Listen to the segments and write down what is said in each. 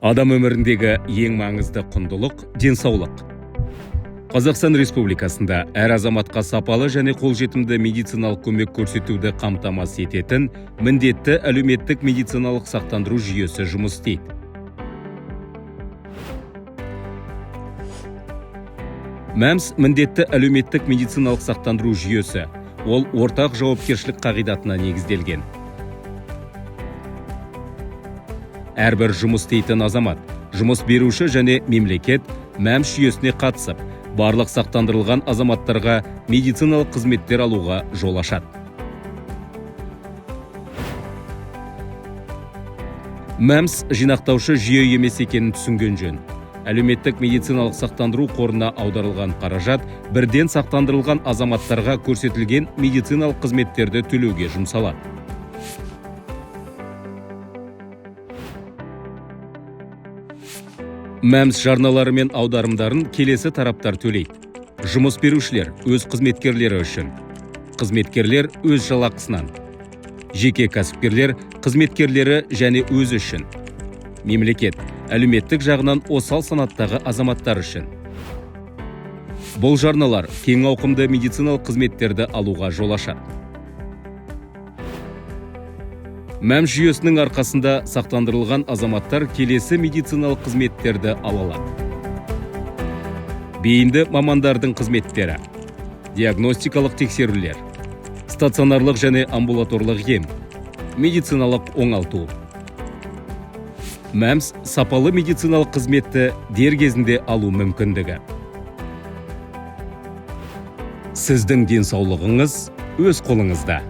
Адам өміріндегі ең маңызды құндылық – денсаулық. Қазақстан Республикасында әр азаматқа сапалы және қолжетімді медициналық көмек көрсетуді қамтамасыз ететін міндетті әлеуметтік медициналық сақтандыру жүйесі жұмыс істейді. МӘМС – міндетті әлеуметтік медициналық сақтандыру жүйесі. Ол ортақ жауапкершілік қағидатына негізделген. Әрбір жұмыс істейтін азамат, жұмыс беруші және мемлекет МӘМС жүйесіне қатысып, барлық сақтандырылған азаматтарға медициналық қызметтер алуға жол ашады. МӘМС жинақтаушы жүйе емес екенін түсінген жөн. Әлеуметтік медициналық сақтандыру қорына аударылған қаражат бірден сақтандырылған азаматтарға көрсетілген медициналық қызметтерді төлеуге жұмсалады. МӘМС жарналары мен аударымдарын келесі тараптар төлейді. Жұмыс берушілер өз қызметкерлері үшін, қызметкерлер өз жалақысынан, жеке кәсіпкерлер қызметкерлері және өзі үшін, мемлекет әлеуметтік жағынан осал санаттағы азаматтар үшін. Бұл жарналар кең ауқымды медициналық қызметтерді алуға жол ашады. МӘМС жүйесінің арқасында сақтандырылған азаматтар келесі медициналық қызметтерді ала алады: бейінді мамандардың қызметтері, диагностикалық тексерулер, стационарлық және амбулаторлық ем, медициналық оңалту. МӘМС – сапалы медициналық қызметті дер кезінде алу мүмкіндігі. Сіздің денсаулығыңыз өз қолыңызда.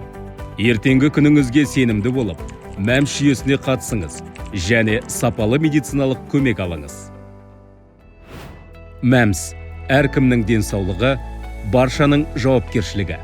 Ертеңгі күніңізге сенімді болып, МӘМС жүйесіне қатысыңыз және сапалы медициналық көмек алыңыз. МӘМС – әркімнің денсаулығы, баршаның жауапкершілігі.